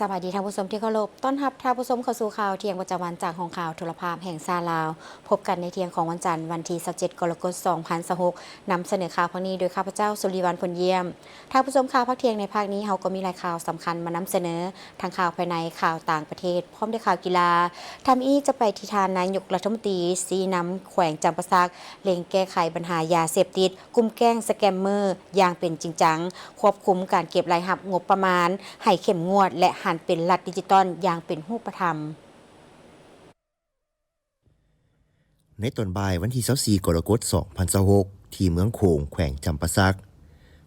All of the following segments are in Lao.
ສະບາຍດີທ່ານຜູ້ຊົມທີ່ເຄົາລົບ, ຕ້ອນຮັບທ່ານຜູ້ຊົມເຂົ້າສູ່ຂ່າວທ່ຽງປະຈຳວັນຈາກຫ້ອງຂ່າວໂທລະພາບແຫ່ງຊາດລາວ. ພົບກັນໃນທ່ຽງຂອງວັນຈັນ ວັນທີຊາວເຈັດ ກໍລະກົດ ສອງພັນຊາວຫົກ, ນຳສະເໜີຂ່າວພາກນີ້ໂດຍຂ້າພະເຈົ້າ ສຸລິວັນ ພົນຢ້ຽມ. ທ່ານຜູ້ຊົມ, ຂ່າວພາກທ່ຽງໃນພາກນີ້ ເຮົາກໍມີຫຼາຍຂ່າວສຳຄັນມານຳສະເໜີ, ທັງຂ່າວພາຍໃນ, ຂ່າວຕ່າງປະເທດ, ພ້ອມດ້ວຍຂ່າວກິລາ. ທຳອິດຈະໄປທີ່ທ່ານນາຍົກລັດຖະມົນຕີຊີ້ນຳແຂວງຈຳປາສັກ ເລັ່ງແກ້ໄຂບັນຫາຢາເສບຕິດ, ກຸ່ມແກ້ງສະແກມເມີຢ່າງເປັນຈິງຈັງ, ຄວບຄຸມການເກັບລາຍຮັບງົບປະມານໃຫ້ເຂັ້ມງວດ ແລະ ຫັນເປັນລັດດິຈິຕອນຢ່າງເປັນຮູບປະທຳ. ໃນຕອນບ່າຍວັນທີຊາວສີ່ ກໍລະກົດ ສອງພັນຊາວຫົກ ທີ່ເມືອງໂຂງ ແຂວງຈຳປາສັກ,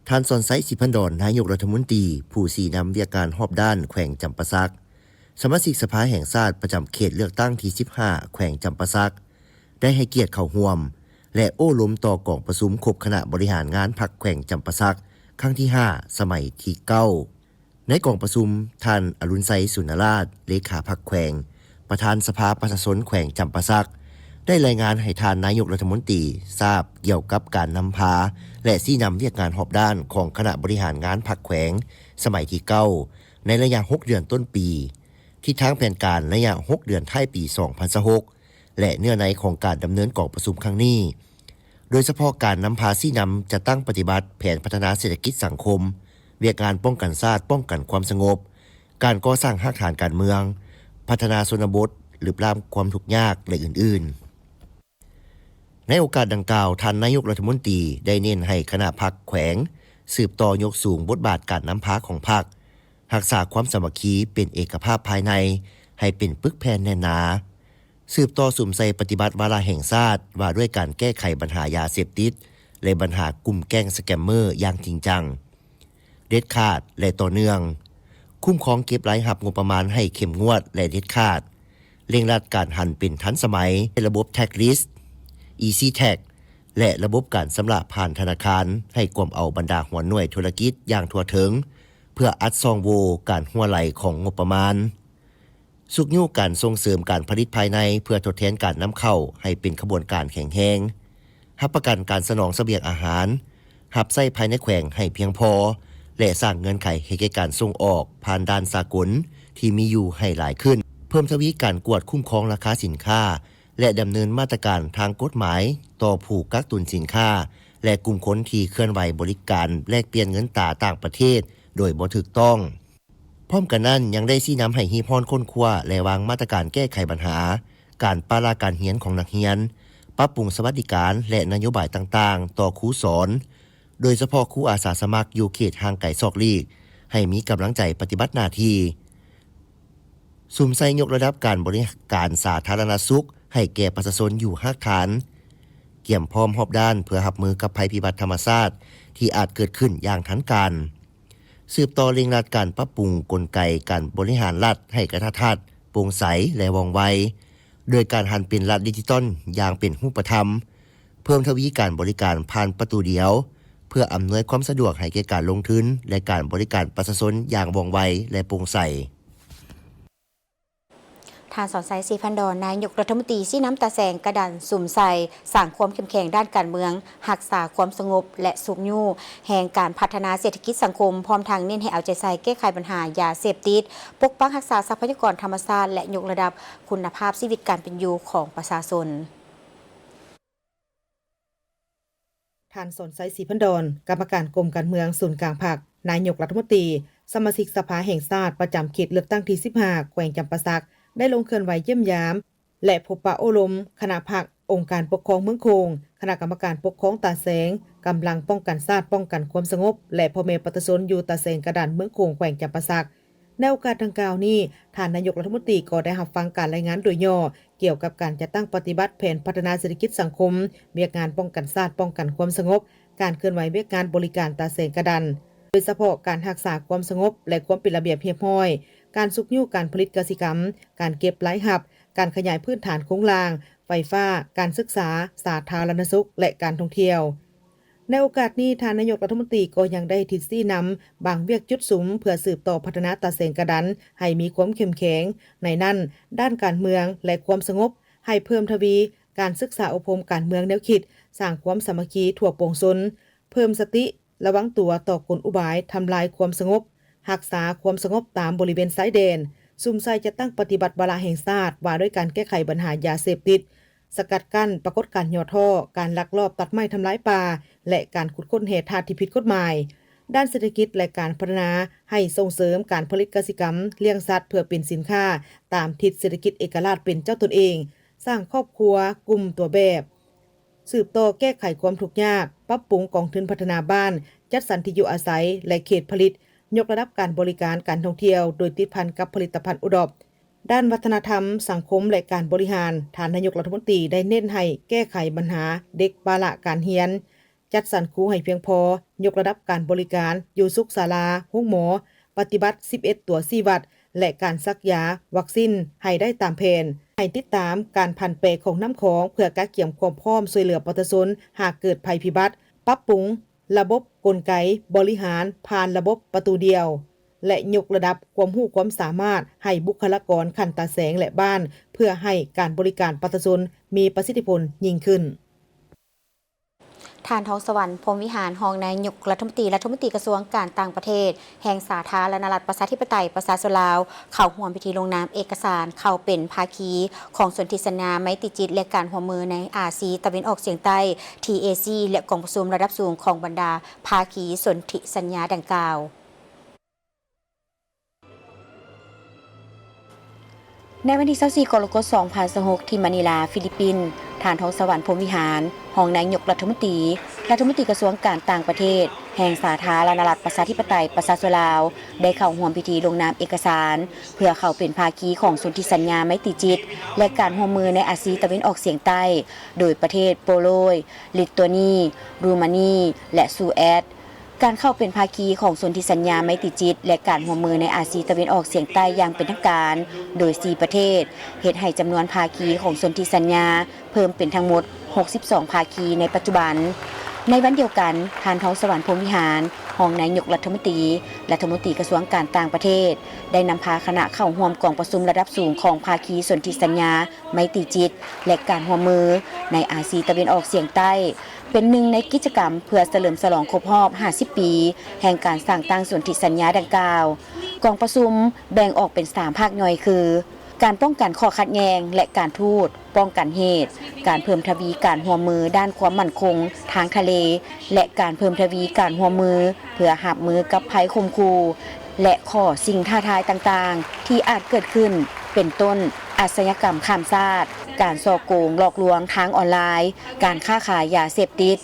ທ່ານ ສອນໄຊ ສີພັນດອນ ນາຍົກລັດຖະມົນຕີ ຜູ້ຊີ້ນຳວຽກງານຮອບດ້ານແຂວງຈຳປາສັກ, ສະມາຊິກສະພາແຫ່ງຊາດປະຈຳເຂດເລືອກຕັ້ງທີສິບຫ້າ ແຂວງຈຳປາສັກ ໄດ້ໃຫ້ກຽດເຂົ້າຮ່ວມ ແລະ ໂອ້ລົມຕໍ່ກອງປະຊຸມຄົບຄະນະບໍລິຫານງານພັກແຂວງຈຳປາສັກ ຄັ້ງທີຫ້າ ສະໄໝທີເກົ້າ. ໃນກອງປະຊຸມ, ທ່ານ ອະລຸນໄຊ ສຸນນະລາດ ເລຂາພັກແຂວງ, ປະທານສະພາປະຊາຊົນແຂວງຈຳປາສັກ ໄດ້ລາຍງານໃຫ້ທ່ານນາຍົກລັດຖະມົນຕີຊາບກ່ຽວກັບການນຳພາ ແລະ ຊີ້ນຳວຽກງານຮອບດ້ານຂອງຄະນະບໍລິຫານງານພັກແຂວງ ສະໄໝທີເກົ້າ ໃນໄລຍະຫົກເດືອນຕົ້ນປີ, ທິດທາງແຜນການໄລຍະຫົກເດືອນທ້າຍປີ ສອງພັນຊາວຫົກ ແລະ ເນື້ອໃນຂອງການດຳເນີນກອງປະຊຸມຄັ້ງນີ້, ໂດຍສະເພາະການນຳພາຊີ້ນຳຈັດຕັ້ງປະຕິບັດແຜນພັດທະນາເສດຖະກິດສັງຄົມ, ວຽກງານປ້ອງກັນຊາດ, ປ້ອງກັນຄວາມສະຫງົບ, ການກໍ່ສ້າງຮາກຖານການເມືອງ, ພັດທະນາຊົນນະບົດ, ລຶບລ້າງຄວາມທຸກຍາກ ແລະ ອື່ນໆ. ໃນໂອກາດດັ່ງກ່າວ, ທ່ານນາຍົກລັດຖະມົນຕີໄດ້ເນັ້ນໃຫ້ຄະນະພັກແຂວງສືບຕໍ່ຍົກສູງບົດບາດການນຳພາຂອງພັກ, ຮັກສາຄວາມສາມັກຄີເປັນເອກະພາບພາຍໃນໃຫ້ເປັນປຶກແຜ່ນແໜ້ນໜາ, ສືບຕໍ່ສຸມໃສ່ປະຕິບັດວາລະແຫ່ງຊາດວ່າດ້ວຍການແກ້ໄຂບັນຫາຢາເສບຕິດ ແລະ ບັນຫາກຸ່ມແກ້ງສະແກມເມີຢ່າງຈິງຈັງ, ເດັດຂາດ ແລະ ຕໍ່ເນື່ອງ, ຄຸ້ມຄອງເກັບລາຍຮັບງົບປະມານໃຫ້ເຂັ້ມງວດ ແລະ ເດັດຂາດ, ເລັ່ງລັດການຫັນເປັນທັນສະໄໝໃນລະບົບ Tax List, Easy Tax ແລະ ລະບົບການຊຳລະຜ່ານທະນາຄານ ໃຫ້ກວມເອົາບັນດາຫົວໜ່ວຍທຸລະກິດຢ່າງທົ່ວເຖິງ ເພື່ອອັດຊ່ອງໂຫວ່ການຮົ່ວໄຫຼຂອງງົບປະມານ. ຊຸກຍູ້ການສົ່ງເສີມການຜະລິດພາຍໃນເພື່ອທົດແທນການນຳເຂົ້າໃຫ້ເປັນຂະບວນການແຂງແຮງ, ຮັບປະກັນການສະໜອງສະບຽງອາຫານ ຮັບໃຊ້ພາຍໃນແຂວງໃຫ້ພຽງພໍ ແລະ ສ້າງເງື່ອນໄຂໃຫ້ແກ່ການສົ່ງອອກຜ່ານດ່ານສາກົນທີ່ມີຢູ່ໃຫ້ຫຼາຍຂຶ້ນ, ເພີ່ມທະວີການກວດຄຸ້ມຄອງລາຄາສິນຄ້າ ແລະ ດຳເນີນມາດຕະການທາງກົດໝາຍຕໍ່ຜູ້ກັກຕຸນສິນຄ້າ ແລະ ກຸ່ມຄົນທີ່ເຄື່ອນໄຫວບໍລິການແລກປ່ຽນເງິນຕາຕ່າງປະເທດໂດຍບໍ່ຖືກຕ້ອງ. ພ້ອມກັນນັ້ນ, ຍັງໄດ້ຊີ້ນຳໃຫ້ຮີບຮ້ອນຄົ້ນຄວ້າ ແລະ ວາງມາດຕະການແກ້ໄຂບັນຫາການປະລະການຮຽນຂອງນັກຮຽນ, ປັບປຸງສະຫວັດດີການ ແລະ ນະໂຍບາຍຕ່າງໆຕໍ່ຄູສອນ, ໂດຍສະເພາະຄູອາສາສະໝັກຢູ່ເຂດຫ່າງໄກສອກຫຼີກ ໃຫ້ມີກຳລັງໃຈປະຕິບັດໜ້າທີ່. ສຸມໃສ່ຍົກລະດັບການບໍລິການສາທາລະນະສຸກໃຫ້ແກ່ປະຊາຊົນຢູ່ຮາກຖານ, ກຽມພ້ອມຮອບດ້ານເພື່ອຮັບມືກັບໄພພິບັດທຳມະຊາດທີ່ອາດເກີດຂຶ້ນຢ່າງທັນການ. ສືບຕໍ່ເລັ່ງລັດການປັບປຸງກົນໄກການບໍລິຫານລັດໃຫ້ກະທັດຮັດ, ໂປ່ງໃສ ແລະ ວ່ອງໄວ, ໂດຍການຫັນເປັນລັດດິຈິຕອນຢ່າງເປັນຮູບປະທຳ, ເພີ່ມທະວີການບໍລິການຜ່ານປະຕູດຽວ ເພື່ອອຳນວຍຄວາມສະດວກໃຫ້ແກ່ການລົງທຶນ ແລະ ການບໍລິການປະຊາຊົນຢ່າງວ່ອງໄວ ແລະ ໂປ່ງໃສ. ທ່ານ ສອນໄຊ ສີພັນດອນ ນາຍົກລັດຖະມົນຕີຊີ້ນຳຕາແສງກະດັນສຸມໃສ່ສ້າງຄວາມເຂັ້ມແຂງດ້ານການເມືອງ, ຮັກສາຄວາມສະຫງົບ ແລະ ຊຸກຍູ້ແຮງການພັດທະນາເສດຖະກິດສັງຄົມ, ພ້ອມທັງເນັ້ນໃຫ້ເອົາໃຈໃສ່ແກ້ໄຂບັນຫາຢາເສບຕິດ, ປົກປັກຮັກສາຊັບພະຍາກອນທຳມະຊາດ ແລະ ຍົກລະດັບຄຸນນະພາບຊີວິດການເປັນຢູ່ຂອງປະຊາຊົນ. ທ່ານ ສອນໄຊ ສີພັນດອນ ກຳມະການກົມການເມືອງສູນກາງພັກ, ນາຍົກລັດຖະມົນຕີ, ສະມາຊິກສະພາແຫ່ງຊາດປະຈຳເຂດເລືອກຕັ້ງທີສິບຫ້າ ແຂວງຈຳປາສັກ ໄດ້ລົງເຄື່ອນໄຫວຢ້ຽມຢາມ ແລະ ພົບປະໂອ້ລົມຄະນະພັກ, ອົງການປົກຄອງເມືອງໂຂງ, ຄະນະກຳມະການປົກຄອງຕາແສງ, ກຳລັງປ້ອງກັນຊາດ, ປ້ອງກັນຄວາມສະຫງົບ ແລະ ພໍ່ແມ່ປະຊາຊົນຢູ່ຕາແສງກະດັນ, ເມືອງໂຂງ, ແຂວງຈຳປາສັກ. ໃນໂອກາດດັ່ງກ່າວນີ້, ທ່ານນາຍົກລັດຖະມົນຕີກໍໄດ້ຮັບຟັງການລາຍງານໂດຍຫຍໍ້ ກ່ຽວກັບການຈັດຕັ້ງປະຕິບັດແຜນພັດທະນາເສດຖະກິດສັງຄົມ, ວຽກງານປ້ອງກັນຊາດ, ປ້ອງກັນຄວາມສະຫງົບ, ການເຄື່ອນໄຫວວຽກງານບໍລິການຕາແສງກະດັນ, ໂດຍສະເພາະການຮັກສາຄວາມສະຫງົບ ແລະ ຄວາມເປັນລະບຽບຮຽບຮ້ອຍ, ການຊຸກຍູ້ການຜະລິດກະສິກຳ, ການເກັບລາຍຮັບ, ການຂະຫຍາຍພື້ນຖານໂຄງລ່າງ, ໄຟຟ້າ, ການສຶກສາ, ສາທາລະນະສຸກ ແລະ ການທ່ອງທ່ຽວ. ໃນໂອກາດນີ້, ທ່ານນາຍົກລັດຖະມົນຕີກໍຍັງໄດ້ທິດຊີ້ນຳບາງວຽກຈຸດສຸມ ເພື່ອສືບຕໍ່ພັດທະນາຕາແສງກະດັນໃຫ້ມີຄວາມເຂັ້ມແຂງ, ໃນນັ້ນ, ດ້ານການເມືອງ ແລະ ຄວາມສະຫງົບ, ໃຫ້ເພີ່ມທະວີການສຶກສາອົບຮົມການເມືອງແນວຄິດ, ສ້າງຄວາມສາມັກຄີທົ່ວປວງຊົນ, ເພີ່ມສະຕິລະວັງຕົວຕໍ່ກົນອຸບາຍທຳລາຍຄວາມສະຫງົບ, ຮັກສາຄວາມສະຫງົບຕາມບໍລິເວນຊາຍແດນ, ສຸມໃສ່ຈັດຕັ້ງປະຕິບັດວາລະແຫ່ງຊາດວ່າດ້ວຍການແກ້ໄຂບັນຫາຢາເສບຕິດ, ສະກັດກັ້ນປາກົດການຫຍໍ້ທໍ້, ການລັກລອບຕັດໄມ້ທຳລາຍປ່າ ແລະ ການຂຸດຄົ້ນແຮ່ທາດທີ່ຜິດກົດໝາຍ. ດ້ານເສດຖະກິດ ແລະ ການພັດທະນາ ໃຫ້ສົ່ງເສີມການຜະລິດກະສິກຳ, ລ້ຽງສັດເພື່ອເປັນສິນຄ້າຕາມທິດເສດຖະກິດເອກະລາດເປັນເຈົ້າຕົນເອງ, ສ້າງຄອບຄົວກຸ່ມຕົວແບບ, ສືບຕໍ່ແກ້ໄຂຄວາມທຸກຍາກ, ປັບປຸງກອງທຶນພັດທະນາບ້ານ, ຈັດສັນທີ່ຢູ່ອາໄສ ແລະ ເຂດຜະລິດ, ຍົກລະດັບການບໍລິການການທ່ອງທ່ຽວໂດຍຕິດພັນກັບຜະລິດຕະພັນໂອດອບ. ດ້ານວັດທະນະທຳ, ສັງຄົມ ແລະ ການບໍລິຫານ, ທ່ານນາຍົກລັດຖະມົນຕີໄດ້ເນັ້ນໃຫ້ແກ້ໄຂບັນຫາເດັກປະລະການຮຽນ, ຈັດສັນຄູໃຫ້ພຽງພໍ, ຍົກລະດັບການບໍລິການຢູ່ສຸກສາລາ, ໂຮງໝໍ, ປະຕິບັດສິບເອັດຕົວຊີ້ວັດ ແລະ ການສັກຢາວັກຊິນໃຫ້ໄດ້ຕາມແຜນ, ໃຫ້ຕິດຕາມການຜັນແປຂອງນ້ຳຂອງເພື່ອກະກຽມຄວາມພ້ອມຊ່ວຍເຫຼືອປະຊາຊົນຫາກເກີດໄພພິບັດ, ປັບປຸງລະບົບກົນໄກບໍລິຫານຜ່ານລະບົບປະຕູດຽວ ແລະ ຍົກລະດັບຄວາມຮູ້ຄວາມສາມາດໃຫ້ບຸກຄະລາກອນຂັ້ນຕາແສງ ແລະ ບ້ານ ເພື່ອໃຫ້ການບໍລິການປະຊາຊົນມີປະສິດທິຜົນຍິ່ງຂຶ້ນ. ທ່ານ ທອງສະຫວັນ ພົມວິຫານ ຮອງນາຍົກລັດຖະມົນຕີ ລັດຖະມົນຕີກະຊວງການຕ່າງປະເທດ ແຫ່ງສາທາລະນະລັດ ປະຊາທິປະໄຕ ປະຊາຊົນລາວ ເຂົ້າຮ່ວມພິທີລົງນາມເອກະສານເຂົ້າເປັນພາຄີຂອງສົນທິສັນຍາໄມຕີຈິດ ແລະ ການຮ່ວມມືໃນອາຊີຕາເວັນອອກສຽງໃຕ້ ທີເອຊີ ແລະ ກອງປະຊຸມລະດັບສູງຂອງບັນດາພາຄີສົນທິສັນຍາດັ່ງກ່າວ. ໃນວັນທີຊາວສີ່ ກໍລະກົດ ສອງພັນຊາວຫົກ ທີ່ມະນີລາ ຟີລິບປິນ, ທ່ານ ທອງສະຫວັນ ພົມວິຫານ ຮອງນາຍົກລັດຖະມົນຕີ, ລັດຖະມົນຕີກະຊວງການຕ່າງປະເທດ ແຫ່ງສາທາລະນະລັດ ປະຊາທິປະໄຕ ປະຊາຊົນລາວ ໄດ້ເຂົ້າຮ່ວມພິທີລົງນາມເອກະສານ ເພື່ອເຂົ້າເປັນພາຄີຂອງສົນທິສັນຍາໄມຕີຈິດ ແລະ ການຮ່ວມມືໃນອາຊີຕາເວັນອອກສຽງໃຕ້ ໂດຍປະເທດໂປໂລຍ, ລິດໂຕນີ, ຣູມານີ ແລະ ສະວີເດນ. ການເຂົ້າເປັນພາຄີຂອງສົນທິສັນຍາໄມຕີຈິດ ແລະ ການຮ່ວມມືໃນອາຊີຕາເວັນອອກສຽງໃຕ້ຢ່າງເປັນທາງການ ໂດຍສີ່ປະເທດ ເຮັດໃຫ້ຈຳນວນພາຄີຂອງສົນທິສັນຍາເພີ່ມເປັນທັງໝົດຫົກສິບສອງພາຄີໃນປັດຈຸບັນ. ໃນວັນດຽວກັນ, ທ່ານ ທອງສະຫວັນ ພົມວິຫານ ຮອງນາຍົກລັດຖະມົນຕີ, ລັດຖະມົນຕີກະຊວງການຕ່າງປະເທດ ໄດ້ນຳພາຄະນະເຂົ້າຮ່ວມກອງປະຊຸມລະດັບສູງຂອງພາຄີສົນທິສັນຍາໄມຕີຈິດ ແລະ ການຮ່ວມມືໃນອາຊີຕາເວັນອອກສຽງໃຕ້ ເປັນໜຶ່ງໃນກິດຈະກຳເພື່ອສະເຫຼີມສະຫຼອງຄົບຮອບຫ້າສິບປີ ແຫ່ງການສ້າງຕັ້ງສົນທິສັນຍາດັ່ງກ່າວ. ກອງປະຊຸມແບ່ງອອກເປັນສາມພາກຍ່ອຍຄື ການປ້ອງກັນຂໍ້ຂັດແຍ່ງ ແລະ ການທູດ, ປ້ອງກັນເຫດ, ການເພີ່ມທະວີການຮ່ວມມືດ້ານຄວາມໝັ້ນຄົງທາງທະເລ ແລະ ການເພີ່ມທະວີການຮ່ວມມືເພື່ອຮັບມືກັບໄພຂົ່ມຂູ່ ແລະ ຂໍ້ສິ່ງທ້າທາຍຕ່າງໆ ທີ່ອາດເກີດຂຶ້ນ ເປັນຕົ້ນ ອາຊະຍາກຳຂ້າມຊາດ, ການສໍ້ໂກງຫຼອກລວງທາງອອນລາຍ, ການຄ້າຂາຍຢາເສບຕິດ,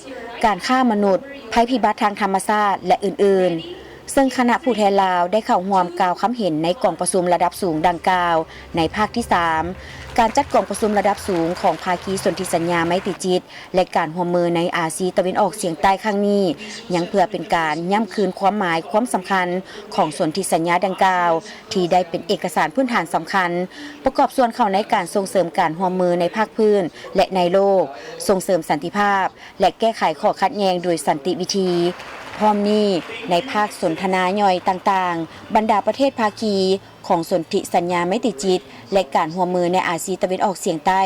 ການຄ້າມະນຸດ, ໄພພິບັດທາງທຳມະຊາດ ແລະ ອື່ນໆ. ເຊິ່ງຄະນະຜູ້ແທນລາວໄດ້ເຂົ້າຮ່ວມກ່າວຄຳເຫັນໃນກອງປະຊຸມລະດັບສູງດັ່ງກ່າວໃນພາກທີສາມ. ການຈັດກອງປະຊຸມລະດັບສູງຂອງພາຄີສົນທິສັນຍາໄມຕີຈິດ ແລະ ການຮ່ວມມືໃນອາຊີຕາເວັນອອກສຽງໃຕ້ຄັ້ງນີ້ ຍັງເພື່ອເປັນການຢ້ຳຄືນຄວາມໝາຍຄວາມສຳຄັນຂອງສົນທິສັນຍາດັ່ງກ່າວ ທີ່ໄດ້ເປັນເອກະສານພື້ນຖານສຳຄັນ ປະກອບສ່ວນເຂົ້າໃນການສົ່ງເສີມການຮ່ວມມືໃນພາກພື້ນ ແລະ ໃນໂລກ, ສົ່ງເສີມສັນຕິພາບ ແລະ ແກ້ໄຂຂໍ້ຂັດແຍ່ງໂດຍສັນຕິວິທີ. ພ້ອມນີ້, ໃນພາກສົນທະນາຍ່ອຍຕ່າງໆ, ບັນດາປະເທດພາຄີຂອງສົນທິສັນຍາໄມຕີຈິດ ແລະ ການຮ່ວມມືໃນອາຊີຕາເວັນອອກສຽງໃຕ້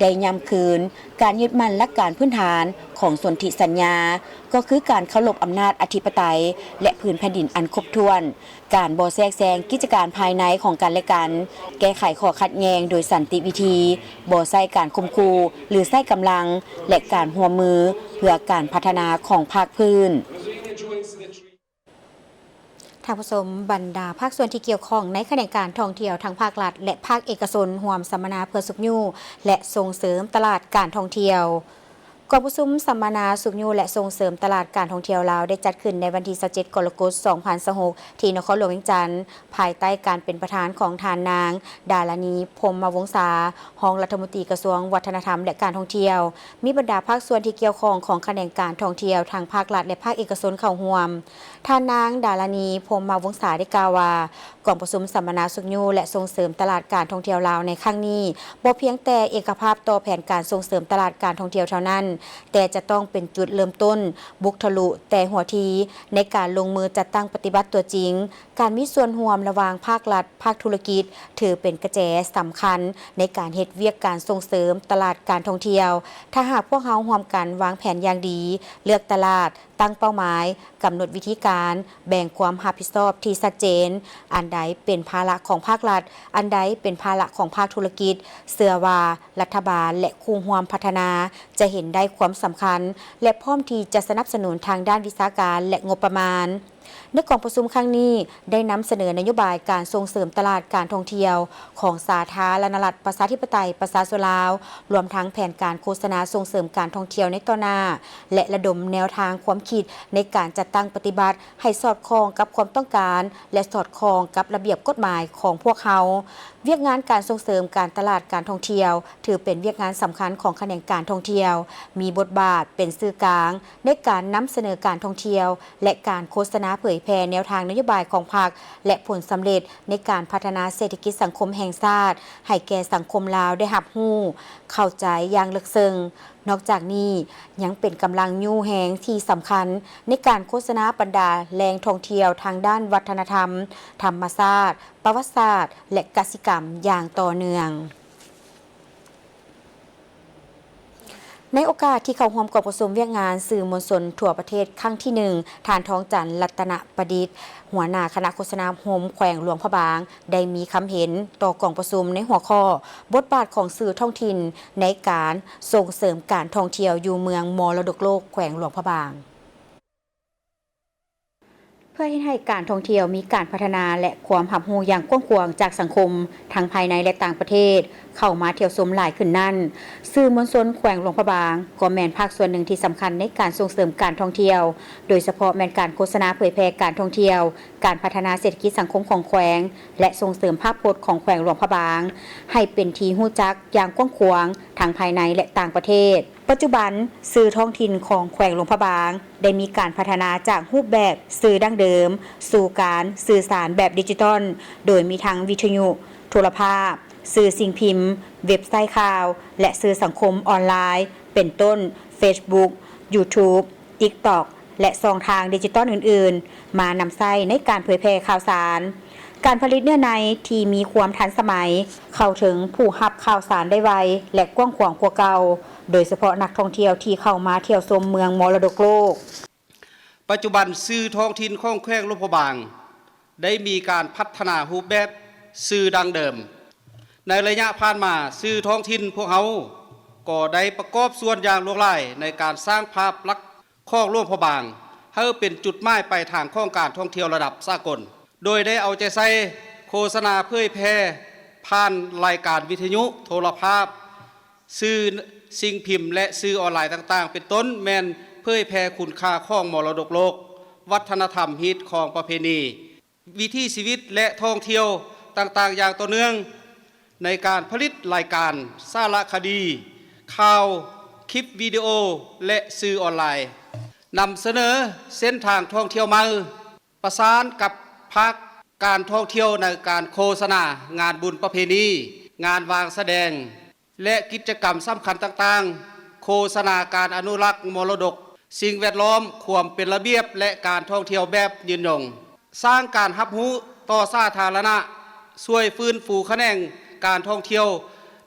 ໄດ້ຢ້ຳຄືນການຍຶດໝັ້ນຫຼັກການພື້ນຖານຂອງສົນທິສັນຍາ, ກໍຄືການເຄົາລົບອຳນາດອະທິປະໄຕ ແລະ ພື້ນແຜ່ນດິນອັນຄົບຖ້ວນ, ການບໍ່ແຊກແຊງກິດຈະການພາຍໃນຂອງກັນ ແລະ ກັນ, ແກ້ໄຂຂໍ້ຂັດແຍ່ງໂດຍສັນຕິວິທີ, ບໍ່ໃຊ້ການຂົ່ມຂູ່ ຫຼື ໃຊ້ກຳລັງ ແລະ ການຮ່ວມມືເພື່ອການພັດທະນາຂອງພາກພື້ນ. ທ່ານຜູ້ຊົມ, ບັນດາພາກສ່ວນທີ່ກ່ຽວຂ້ອງໃນຂະແໜງການທ່ອງທ່ຽວ ທັງພາກລັດ ແລະ ພາກເອກະຊົນ ຮ່ວມສຳມະນາເພື່ອຊຸກຍູ້ ແລະ ສົ່ງເສີມຕະຫຼາດການທ່ອງທ່ຽວ. ກອງປະຊຸມສຳມະນາຊຸກຍູ້ ແລະ ສົ່ງເສີມຕະຫຼາດການທ່ອງທ່ຽວລາວ ໄດ້ຈັດຂຶ້ນໃນວັນທີຊາວເຈັດ ກໍລະກົດ ສອງພັນຊາວຫົກ ທີ່ນະຄອນຫຼວງວຽງຈັນ, ພາຍໃຕ້ການເປັນປະທານຂອງທ່ານນາງ ດາລານີ ພົມມະວົງສາ, ຮອງລັດຖະມົນຕີກະຊວງວັດທະນະທຳ ແລະ ການທ່ອງທ່ຽວ, ມີບັນດາພາກສ່ວນທີ່ກ່ຽວຂ້ອງຂອງຂະແໜງການທ່ອງທ່ຽວ ທັງພາກລັດ ແລະ ພາກເອກະຊົນເຂົ້າຮ່ວມ. ທ່ານນາງ ດາລານີ ພົມມະວົງສາ ໄດ້ກ່າວວ່າ, ກອງປະຊຸມສຳມະນາຊຸກຍູ້ ແລະ ສົ່ງເສີມຕະຫຼາດການທ່ອງທ່ຽວລາວໃນຄັ້ງນີ້ ບໍ່ພຽງແຕ່ເອກະພາບຕໍ່ແຜນການສົ່ງເສີມຕະຫຼາດການທ່ອງທ່ຽວເທົ່ານັ້ນ, ແຕ່ຈະຕ້ອງເປັນຈຸດເລີ່ມຕົ້ນ, ບຸກທະລຸແຕ່ຫົວທີ ໃນການລົງມືຈັດຕັ້ງປະຕິບັດຕົວຈິງ. ການມີສ່ວນຮ່ວມລະຫວ່າງພາກລັດ, ພາກທຸລະກິດ ຖືເປັນກະແຈສຳຄັນໃນການເຮັດວຽກການສົ່ງເສີມຕະຫຼາດການທ່ອງທ່ຽວ. ຖ້າຫາກພວກເຮົາຮ່ວມກັນວາງແຜນຢ່າງດີ, ເລືອກຕະຫຼາດ, ຕັ້ງເປົ້າໝາຍ, ກຳນົດວິທີການ, ແບ່ງຄວາມຮັບຜິດຊອບທີ່ຊັດເຈນ, ອັນໃດເປັນພາລະຂອງພາກລັດ, ອັນໃດເປັນພາລະຂອງພາກທຸລະກິດ, ເຊື່ອວ່າລັດຖະບານ ແລະ ຄູ່ຮ່ວມພັດທະນາຈະເຫັນໄດ້ຄວາມສຳຄັນ ແລະ ພ້ອມທີ່ຈະສະໜັບສະໜູນທາງດ້ານວິຊາການ ແລະ ງົບປະມານ. ໃນກອງປະຊຸມຄັ້ງນີ້ ໄດ້ນຳສະເໜີນະໂຍບາຍການສົ່ງເສີມຕະຫຼາດການທ່ອງທ່ຽວຂອງສາທາລະນະລັດ ປະຊາທິປະໄຕ ປະຊາຊົນລາວ, ລວມທັງແຜນການໂຄສະນາສົ່ງເສີມການທ່ອງທ່ຽວໃນຕໍ່ໜ້າ ແລະ ລະດົມແນວທາງຄວາມຄິດໃນການຈັດຕັ້ງປະຕິບັດໃຫ້ສອດຄ່ອງກັບຄວາມຕ້ອງການ ແລະ ສອດຄ່ອງກັບລະບຽບກົດໝາຍຂອງພວກເຮົາ. ວຽກງານການສົ່ງເສີມການຕະຫຼາດການທ່ອງທ່ຽວ ຖືເປັນວຽກງານສຳຄັນຂອງຂະແໜງການທ່ອງທ່ຽວ, ມີບົດບາດເປັນສື່ກາງໃນການນຳສະເໜີການທ່ອງທ່ຽວ ແລະ ການໂຄສະນາເຜີຍແຜ່ແນວທາງນະໂຍບາຍຂອງພັກ ແລະ ຜົນສຳເລັດໃນການພັດທະນາເສດຖະກິດສັງຄົມແຫ່ງຊາດ ໃຫ້ແກ່ສັງຄົມລາວໄດ້ຮັບຮູ້, ເຂົ້າໃຈຢ່າງເລິກເຊິ່ງ. ນອກຈາກນີ້ ຍັງເປັນກຳລັງຍູ້ແຮງທີ່ສຳຄັນໃນການໂຄສະນາບັນດາແຫຼ່ງທ່ອງທ່ຽວທາງດ້ານວັດທະນະທຳ, ທຳມະຊາດ, ປະຫວັດສາດ ແລະ ກະສິກຳຢ່າງຕໍ່ເນື່ອງ. ໃນໂອກາດທີ່ເຂົ້າຮ່ວມກອງປະຊຸມວຽກງານສື່ມວນຊົນທົ່ວປະເທດຄັ້ງທີໜຶ່ງ, ທ່ານ ທອງຈັນ ລັດຕະນະປະດິດ ຫົວໜ້າຄະນະໂຄສະນາອົບຮົມແຂວງຫຼວງພະບາງ ໄດ້ມີຄຳເຫັນຕໍ່ກອງປະຊຸມໃນຫົວຂໍ້ ບົດບາດຂອງສື່ທ້ອງຖິ່ນໃນການສົ່ງເສີມການທ່ອງທ່ຽວຢູ່ເມືອງມໍລະດົກໂລກແຂວງຫຼວງພະບາງ. ເພື່ອເຮັດໃຫ້ການທ່ອງທ່ຽວມີການພັດທະນາ ແລະ ຄວາມຮັບຮູ້ຢ່າງກວ້າງຂວາງຈາກສັງຄົມ ທັງພາຍໃນ ແລະ ຕ່າງປະເທດ ເຂົ້າມາທ່ຽວຊົມຫຼາຍຂຶ້ນນັ້ນ, ສື່ມວນຊົນແຂວງຫຼວງພະບາງ ກໍແມ່ນພາກສ່ວນໜຶ່ງທີ່ສຳຄັນໃນການສົ່ງເສີມການທ່ອງທ່ຽວ, ໂດຍສະເພາະແມ່ນການໂຄສະນາເຜີຍແຜ່ການທ່ອງທ່ຽວ, ການພັດທະນາເສດຖະກິດສັງຄົມຂອງແຂວງ ແລະ ສົ່ງເສີມພາບພົດຂອງແຂວງຫຼວງພະບາງ ໃຫ້ເປັນທີ່ຮູ້ຈັກຢ່າງກວ້າງຂວາງ ທັງພາຍໃນ ແລະ ຕ່າງປະເທດ. ປັດຈຸບັນ, ສື່ທ້ອງຖິ່ນຂອງແຂວງຫຼວງພະບາງ ໄດ້ມີການພັດທະນາຈາກຮູບແບບສື່ດັ້ງເດີມ ສູ່ການສື່ສານແບບດິຈິຕອນ, ໂດຍມີທັງວິທະຍຸ, ໂທລະພາບ, ສື່ສິ່ງພິມ, ເວັບໄຊຂ່າວ ແລະ ສື່ສັງຄົມອອນລາຍ ເປັນຕົ້ນ ເຟສບຸກ, ຢູທູບ, ຕິກຕັອກ ແລະ ຊ່ອງທາງດິຈິຕອນອື່ນໆ ມານຳໃຊ້ໃນການເຜີຍແຜ່ຂ່າວສານ. ການຜະລິດເນື້ອໃນທີ່ມີຄວາມທັນສະໄໝ, ເຂົ້າເຖິງຜູ້ຮັບຂ່າວສານໄດ້ໄວ ແລະ ກວ້າງຂວາງກວ່າເກົ່າ, ໂດຍສະເພາະນັກທ່ອງທ່ຽວທີ່ເຂົ້າມາທ່ຽວຊົມເມືອງມໍລະດົກໂລກ. ປັດຈຸບັນ, ສື່ທ້ອງຖິ່ນຂອງແຂວງຫຼວງພະບາງ ໄດ້ມີການພັດທະນາຮູບແບບສື່ດັ້ງເດີມ. ໃນໄລຍະຜ່ານມາ, ສື່ທ້ອງຖິ່ນພວກເຮົາກໍໄດ້ປະກອບສ່ວນຢ່າງຫຼວງຫຼາຍໃນການສ້າງພາບລັກ ຂອງຫຼວງພະບາງ ໃຫ້ເປັນຈຸດໝາຍປາຍທາງຂອງການທ່ອງທ່ຽວລະດັບສາກົນ, ໂດຍໄດ້ເອົາໃຈໃສ່ໂຄສະນາເຜີຍແຜ່ຜ່ານລາຍການວິທະຍຸ, ໂທລະພາບ, ສື່ສິ່ງພິມ ແລະ ສື່ອອນລາຍຕ່າງໆ ເປັນຕົ້ນແມ່ນເຜີຍແຜ່ຄຸນຄ່າຂອງມໍລະດົກໂລກ, ວັດທະນະທຳ, ຮີດຄອງ, ປະເພນີ, ວິຖີຊີວິດ ແລະ ທ່ອງທ່ຽວຕ່າງໆຢ່າງຕໍ່ເນື່ອງ ໃນການຜະລິດລາຍການສາລະຄະດີ, ຂ່າວ, ຄລິບວິດີໂອ ແລະ ສື່ອອນລາຍ, ນຳສະເໜີເສັ້ນທາງທ່ອງທ່ຽວໃໝ່, ປະສານກັບພາກການທ່ອງທ່ຽວໃນການໂຄສະນາງານບຸນປະເພນີ, ງານວາງສະແດງ ແລະ ກິດຈະກຳສຳຄັນຕ່າງໆ, ໂຄສະນາການອະນຸລັກມໍລະດົກສິ່ງແວດລ້ອມ, ຄວາມເປັນລະບຽບ ແລະ ການທ່ອງທ່ຽວແບບຍືນຍົງ, ສ້າງການຮັບຮູ້ຕໍ່ສາທາລະນະ, ຊ່ວຍຟື້ນຟູຂະແໜງການທ່ອງທ່ຽວ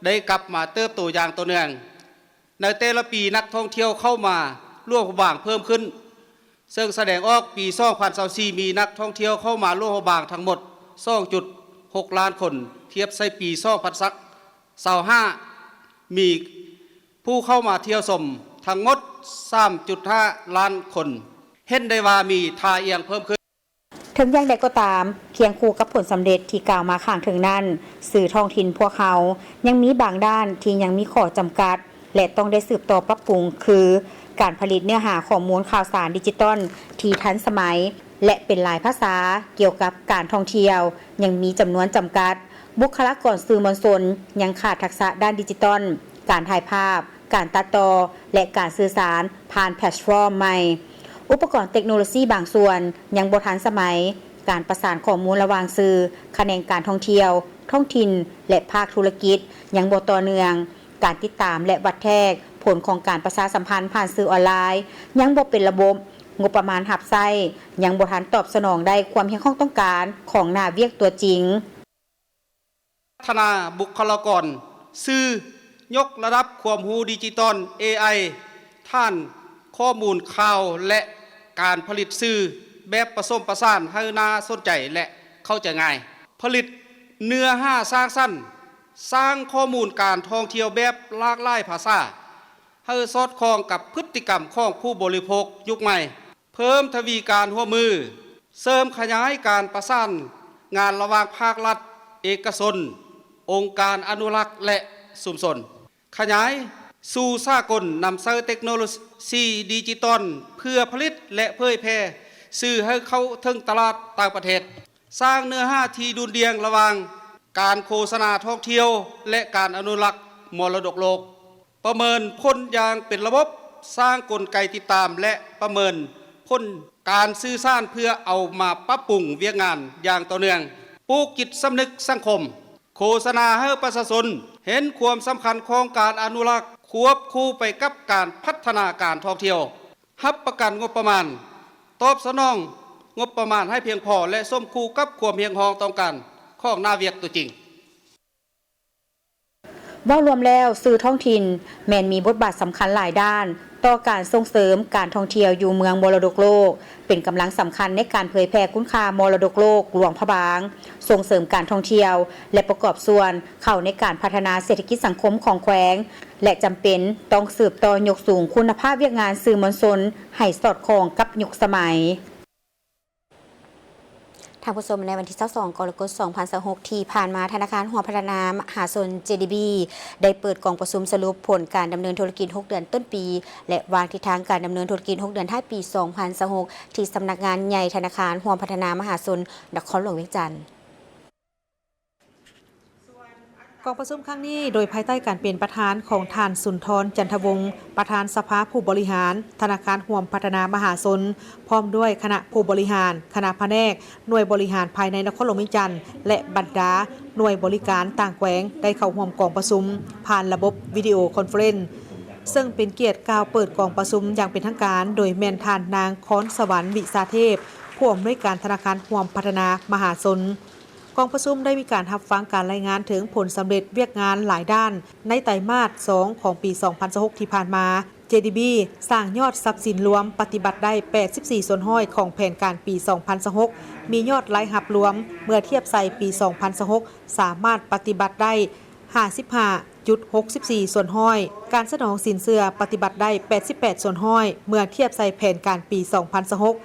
ໄດ້ກັບມາເຕີບໂຕຢ່າງຕໍ່ເນື່ອງ. ໃນແຕ່ລະປີ, ນັກທ່ອງທ່ຽວເຂົ້າມາຫຼວງພະບາງເພີ່ມຂຶ້ນ, ເຊິ່ງສະແດງອອກ ປີສອງພັນຊາວສີ່ ມີນັກທ່ອງທ່ຽວເຂົ້າມາຫຼວງພະບາງທັງໝົດ ສອງຈຸດຫົກລ້ານຄົນ, ທຽບໃສ່ປີສອງພັນຊາວຫ້າ ມີຜູ້ເຂົ້າມາທ່ຽວຊົມທັງໝົດ ສາມຈຸດຫ້າລ້ານຄົນ, ເຫັນໄດ້ວ່າມີທ່າອ່ຽງເພີ່ມຂຶ້ນ. ເຖິງຢ່າງໃດກໍຕາມ, ຄຽງຄູ່ກັບຜົນສຳເລັດທີ່ກ່າວມາຂ້າງເທິງນັ້ນ, ສື່ທ້ອງຖິ່ນພວກເຮົາຍັງມີບາງດ້ານທີ່ຍັງມີຂໍ້ຈຳກັດ ແລະ ຕ້ອງໄດ້ສືບຕໍ່ປັບປຸງ ຄື ການຜະລິດເນື້ອຫາຂໍ້ມູນຂ່າວສານດິຈິຕອນທີ່ທັນສະໄໝ ແລະ ເປັນຫຼາຍພາສາ ກ່ຽວກັບການທ່ອງທ່ຽວ ຍັງມີຈຳນວນຈຳກັດ, ບຸກຄະລາກອນສື່ມວນຊົນຍັງຂາດທັກສະດ້ານດິຈິຕອນ, ການຖ່າຍພາບ, ການຕັດຕໍ່ ແລະ ການສື່ສານຜ່ານແພລດຟອມໃໝ່. ອຸປະກອນເຕັກໂນໂລຊີບາງສ່ວນຍັງບໍ່ທັນສະໄໝ, ການປະສານຂໍ້ມູນລະຫວ່າງສື່, ຂະແໜງການທ່ອງທ່ຽວ, ທ້ອງຖິ່ນ ແລະ ພາກທຸລະກິດຍັງບໍ່ຕໍ່ເນື່ອງ, ການຕິດຕາມ ແລະ ວັດແທກຜົນຂອງການປະຊາສຳພັນຜ່ານສື່ອອນລາຍຍັງບໍ່ເປັນລະບົບ, ງົບປະມານຮັບໃຊ້ຍັງບໍ່ທັນຕອບສະໜອງໄດ້ຄວາມຮຽກຮ້ອງຕ້ອງການຂອງໜ້າວຽກຕົວຈິງ. ພັດທະນາບຸກຄະລາກອນສື່, ຍົກລະດັບຄວາມຮູ້ດິຈິຕອນ ເອໄອ, ຖານຂໍ້ມູນຂ່າວ ແລະ ການຜະລິດສື່ແບບປະສົມປະສານໃຫ້ໜ້າສົນໃຈ ແລະ ເຂົ້າໃຈງ່າຍ, ຜະລິດເນື້ອຫາສ້າງສັນ, ສ້າງຂໍ້ມູນການທ່ອງທ່ຽວແບບຫຼາກຫຼາຍພາສາ ໃຫ້ສອດຄ່ອງກັບພຶດຕິກຳຂອງຜູ້ບໍລິໂພກຍຸກໃໝ່, ເພີ່ມທະວີການຮ່ວມມື, ເສີມຂະຫຍາຍການປະສານງານລະຫວ່າງພາກລັດ, ເອກະຊົນ, ອົງການອະນຸລັກ ແລະ ຊຸມຊົນ. ຂະຫຍາຍສູ່ສາກົນ, ນຳໃຊ້ເຕັກໂນໂລຊີດິຈິຕອນເພື່ອຜະລິດ ແລະ ເຜີຍແຜ່ສື່ໃຫ້ເຂົ້າເຖິງຕະຫຼາດຕ່າງປະເທດ, ສ້າງເນື້ອຫາທີ່ດຸ່ນດ່ຽງລະຫວ່າງການໂຄສະນາທ່ອງທ່ຽວ ແລະ ການອະນຸລັກມໍລະດົກໂລກ, ປະເມີນຜົນຢ່າງເປັນລະບົບ, ສ້າງກົນໄກຕິດຕາມ ແລະ ປະເມີນຜົນການສື່ສານເພື່ອເອົາມາປັບປຸງວຽກງານຢ່າງຕໍ່ເນື່ອງ, ປູກຈິດສຳນຶກສັງຄົມ, ໂຄສະນາໃຫ້ປະຊາຊົນເຫັນຄວາມສຳຄັນຂອງການອະນຸລັກ ຄວບຄູ່ໄປກັບການພັດທະນາການທ່ອງທ່ຽວ, ຮັບປະກັນງົບປະມານ, ຕອບສະໜອງງົບປະມານໃຫ້ພຽງພໍ ແລະ ສົມຄູ່ກັບຄວາມຮຽກຮ້ອງຕ້ອງການຂອງໜ້າວຽກຕົວຈິງ. ເວົ້າລວມແລ້ວ, ສື່ທ້ອງຖິ່ນແມ່ນມີບົດບາດສຳຄັນຫຼາຍດ້ານ ຕໍ່ການສົ່ງເສີມການທ່ອງທ່ຽວຢູ່ເມືອງມໍລະດົກໂລກ, ເປັນກຳລັງສຳຄັນໃນການເຜີຍແຜ່ຄຸນຄ່າມໍລະດົກໂລກຫຼວງພະບາງ, ສົ່ງເສີມການທ່ອງທ່ຽວ ແລະ ປະກອບສ່ວນເຂົ້າໃນການພັດທະນາເສດຖະກິດສັງຄົມຂອງແຂວງ ແລະ ຈຳເປັນຕ້ອງສືບຕໍ່ຍົກສູງຄຸນນະພາບວຽກງານສື່ມວນຊົນໃຫ້ສອດຄ່ອງກັບຍຸກສະໄໝ. ທ່ານຜູ້ຊົມ, ໃນວັນທີຊາວສອງ ກໍລະກົດ ສອງພັນຊາວຫົກ ທີ່ຜ່ານມາ, ທະນາຄານຮ່ວມພັດທະນາມະຫາຊົນ ເຈດີບີ ໄດ້ເປີດກອງປະຊຸມສະຫຼຸບຜົນການດຳເນີນທຸລະກິດຫົກເດືອນຕົ້ນປີ ແລະ ວາງທິດທາງການດຳເນີນທຸລະກິດຫົກເດືອນທ້າຍປີ ສອງພັນຊາວຫົກ ທີ່ສຳນັກງານໃຫຍ່ທະນາຄານຮ່ວມພັດທະນາມະຫາຊົນ ນະຄອນຫຼວງວຽງຈັນ. ກອງປະຊຸມຄັ້ງນີ້ ໂດຍພາຍໃຕ້ການເປັນປະທານຂອງທ່ານ ສຸນທອນ ຈັນທະວົງ ປະທານສະພາຜູ້ບໍລິຫານທະນາຄານຮ່ວມພັດທະນາມະຫາຊົນ, ພ້ອມດ້ວຍຄະນະຜູ້ບໍລິຫານ, ຄະນະພະແນກ, ໜ່ວຍບໍລິຫານພາຍໃນນະຄອນຫຼວງວຽງຈັນ ແລະ ບັນດາໜ່ວຍບໍລິການຕ່າງແຂວງ ໄດ້ເຂົ້າຮ່ວມກອງປະຊຸມຜ່ານລະບົບວິດີໂອຄອນເຟີເຣັນ ເຊິ່ງເປັນກຽດກ່າວເປີດກອງປະຊຸມຢ່າງເປັນທາງການ ໂດຍແມ່ນທ່ານນາງ ຄອນສະຫວັນ ວິສາເທບ ຜູ້ອຳນວຍການທະນາຄານຮ່ວມພັດທະນາມະຫາຊົນ. ກອງປະຊຸມໄດ້ມີການຮັບຟັງການລາຍງານເຖິງຜົນສຳເລັດວຽກງານຫຼາຍດ້ານໃນໄຕມາດສອງຂອງປີສອງພັນຊາວຫົກທີ່ຜ່ານມາ. ເຈດີບີ ສ້າງຍອດຊັບສິນລວມປະຕິບັດໄດ້ແປດສິບສີ່ສ່ວນຮ້ອຍຂອງແຜນການປີສອງພັນຊາວຫົກ, ມີຍອດລາຍຮັບລວມເມື່ອທຽບໃສ່ປີສອງພັນຊາວຫົກ ສາມາດປະຕິບັດໄດ້ຫ້າສິບຫ້າຈຸດຫົກສິບສີ່ສ່ວນຮ້ອຍ, ການສະໜອງສິນເຊື່ອປະຕິບັດໄດ້ແປດສິບແປດສ່ວນຮ້ອຍ ເມື່ອທຽບໃສ່ແຜນການປີສອງພັນຊາວຫົກ.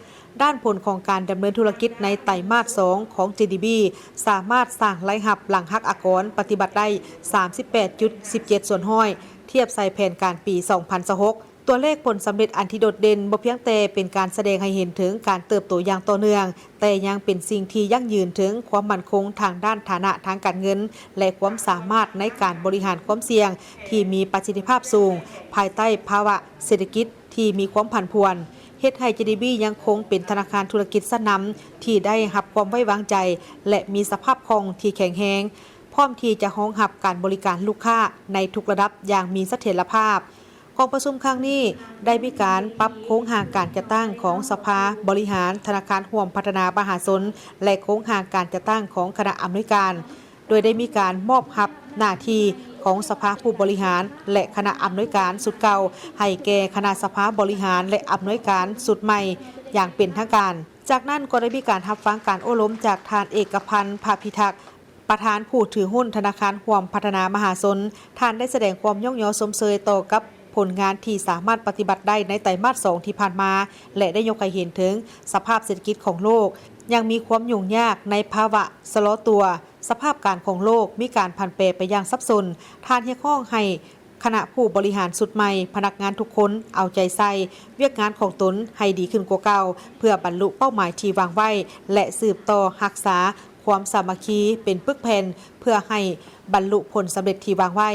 ດ້ານຜົນຂອງການດຳເນີນທຸລະກິດໃນໄຕມາດສອງຂອງ ເຈດີບີ ສາມາດສ້າງລາຍຮັບຫຼັງຫັກອາກອນປະຕິບັດໄດ້ສາມສິບແປດຈຸດສິບເຈັດສ່ວນຮ້ອຍ ທຽບໃສ່ແຜນການປີສອງພັນຊາວຫົກ. ຕົວເລກຜົນສຳເລັດອັນທີ່ໂດດເດັ່ນບໍ່ພຽງແຕ່ເປັນການສະແດງໃຫ້ເຫັນເຖິງການເຕີບໂຕຢ່າງຕໍ່ເນື່ອງ, ແຕ່ຍັງເປັນສິ່ງທີ່ຢັ້ງຢືນເຖິງຄວາມໝັ້ນຄົງທາງດ້ານຖານະທາງການເງິນ ແລະ ຄວາມສາມາດໃນການບໍລິຫານຄວາມສ່ຽງທີ່ມີປະສິດທິພາບສູງ ພາຍໃຕ້ພາວະເສດຖະກິດ ທີ່ມີຄວາມຜັນຜວນ, ເຮັດໃຫ້ ເຈດີບີ ຍັງຄົງເປັນທະນາຄານທຸລະກິດຊັ້ນນຳທີ່ໄດ້ຮັບຄວາມໄວ້ວາງໃຈ ແລະ ມີສະພາບຄ່ອງທີ່ແຂງແຮງ, ພ້ອມທີ່ຈະຮອງຮັບການບໍລິການລູກຄ້າໃນທຸກລະດັບຢ່າງມີສະຖຽນລະພາບ. ກອງປະຊຸມຄັ້ງນີ້ໄດ້ມີການປັບໂຄງຮ່າງການຈັດຕັ້ງຂອງສະພາບໍລິຫານທະນາຄານຮ່ວມພັດທະນາມະຫາຊົນ ແລະ ໂຄງຮ່າງການຈັດຕັ້ງຂອງຄະນະອຳນວຍການ. ໂດຍໄດ້ມີການມອບຮັບໜ້າທີ່ຂອງສະພາຜູ້ບໍລິຫານ ແລະ ຄະນະອຳນວຍການຊຸດເກົ່າ ໃຫ້ແກ່ຄະນະສະພາບໍລິຫານ ແລະ ອຳນວຍການຊຸດໃໝ່ຢ່າງເປັນທາງການ. ຈາກນັ້ນກໍໄດ້ມີການຮັບຟັງການໂອ້ລົມຈາກທ່ານ ເອກະພັນ ພະພິທັກ ປະທານຜູ້ຖືຫຸ້ນທະນາຄານຮ່ວມພັດທະນາມະຫາຊົນ. ທ່ານໄດ້ສະແດງຄວາມຍ້ອງຍໍຊົມເຊີຍຕໍ່ກັບຜົນງານທີ່ສາມາດປະຕິບັດໄດ້ໃນໄຕມາດສອງທີ່ຜ່ານມາ ແລະ ໄດ້ຍົກໃຫ້ເຫັນເຖິງສະພາບເສດຖະກິດຂອງໂລກຍັງມີຄວາມຫຍຸ້ງຍາກໃນພາວະຊະລໍຕົວ. ສະພາບການຂອງໂລກມີການຜັນແປໄປຢ່າງສັບສົນ. ທ່ານຮຽກຮ້ອງໃຫ້ຄະນະຜູ້ບໍລິຫານຊຸດໃໝ່, ພະນັກງານທຸກຄົນເອົາໃຈໃສ່ວຽກງານຂອງຕົນໃຫ້ດີຂຶ້ນກວ່າເກົ່າ ເພື່ອບັນລຸເປົ້າໝາຍທີ່ວາງໄວ້ ແລະ ສືບຕໍ່ຮັກສາຄວາມສາມັກຄີເປັນປຶກແຜ່ນ ເພື່ອໃຫ້ບັນລຸຜົນສຳເລັດທີ່ວາງໄວ້.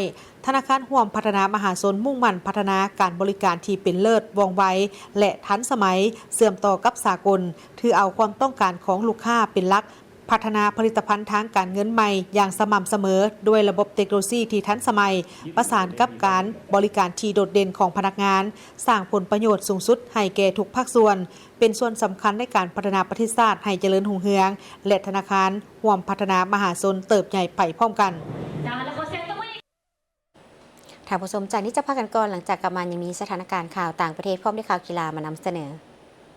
ທະນາຄານຮ່ວມພັດທະນາມະຫາຊົນມຸ່ງໝັ້ນພັດທະນາການບໍລິການທີ່ເປັນເລີດ, ວ່ອງໄວ ແລະ ທັນສະໄໝ, ເຊື່ອມຕໍ່ກັບສາກົນ, ຖືເອົາຄວາມຕ້ອງການຂອງລູກຄ້າເປັນຫຼັກ, ພັດທະນາຜະລິດຕະພັນທາງການເງິນໃໝ່ຢ່າງສະໝ່ຳສະເໝີ ດ້ວຍລະບົບເຕັກໂນໂລຊີທີ່ທັນສະໄໝ, ປະສານກັບການບໍລິການທີ່ໂດດເດັ່ນຂອງພະນັກງານ, ສ້າງຜົນປະໂຫຍດສູງສຸດໃຫ້ແກ່ທຸກພາກສ່ວນ, ເປັນສ່ວນສຳຄັນໃນການພັດທະນາປະເທດຊາດໃຫ້ຈະເລີນຮຸ່ງເຮືອງ ແລະ ທະນາຄານຮ່ວມພັດທະນາມະຫາຊົນເຕີບໃຫຍ່ໄປພ້ອມກັນ. ທ່ານຜູ້ຊົມ, ຈາກນີ້ຈະພັກກັນກ່ອນ, ຫຼັງຈາກກັບມາຍັງມີສະຖານະການຂ່າວຕ່າງປະເທດ ພ້ອມດ້ວຍຂ່າວກິລາມານຳສະເໜີ.